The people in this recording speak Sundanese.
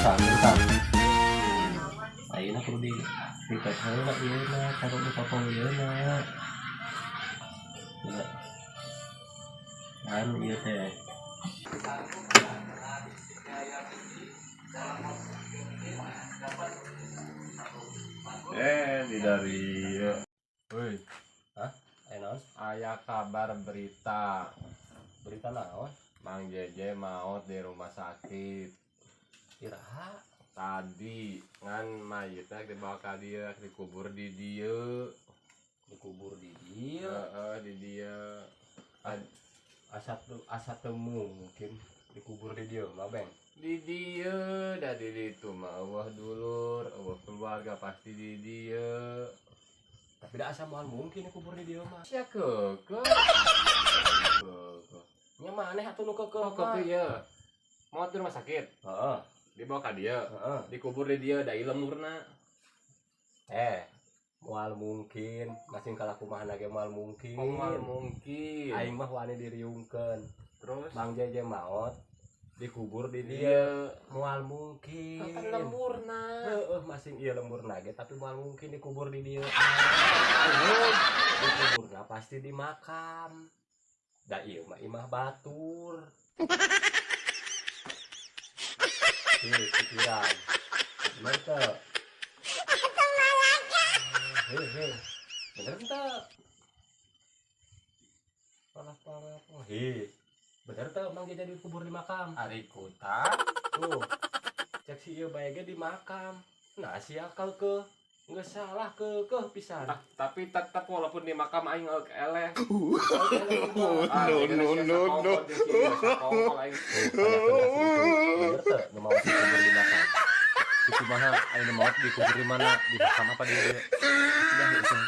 Tah, bentar. Ayeuna kudu di pipet heula ieu na, taruh di popong ieu na. Ya. Kan ieu teh. Eh, di dari. Woi, Hah? Aya naon? Aya kabar berita. Berita naon? Mang Jeje maut di rumah sakit. Iraha? Tadi ngan mayitnya dibawa ke dia, dikubur di dia. Dikubur di dieu. Heeh, di dia. Asa teu, asa teu mungkin dikubur di dieu mah, Beng. Di dia, dari itu mah euweuh dulur, euweuh keluarga, pasti di dia. Tapi da asa moal mungkin dikubur di dieu mah. Sia keukeuh. Keukeuh. Nya maneh atuh nu keukeuh Oh, mah. keukeuh ieu. Maut di rumah sakit, dibawa ke dia, dikubur di dia, da ieu lemurna. Eh, moal mungkin, masing kalakumahan ge moal mungkin. Oh, moal mungkin. Aing mah wani diriungkeun. Terus? Mang Jeje maot dikubur di dieu. Iya. Moal mungkin. Kan lemurna. Heeh, masing ieu lemurna ge, tapi moal mungkin dikubur di dieu. Dikuburna pasti di makam. Da ieu mah imah batur. Hei, pikiran. Bener teu? Hei, hei. Bener teu? Palah palah. Hei. Bener teu Mang Jeje dikubur di makam? Ari kuta. Tuh. Cek si ieu bae ge di makam. Nah, sia keukeuh. Geus salah keukeuh pisan. Ah, tapi tetap walaupun di makam aing eueuh eleh. Ah, no no no no. Tuh, tanyakeun ka si itu. Bener teu nu maot dikubur di makam? Si kumaha aya nu maot dikubur di mana? Di makam apa di dieu? Sudah,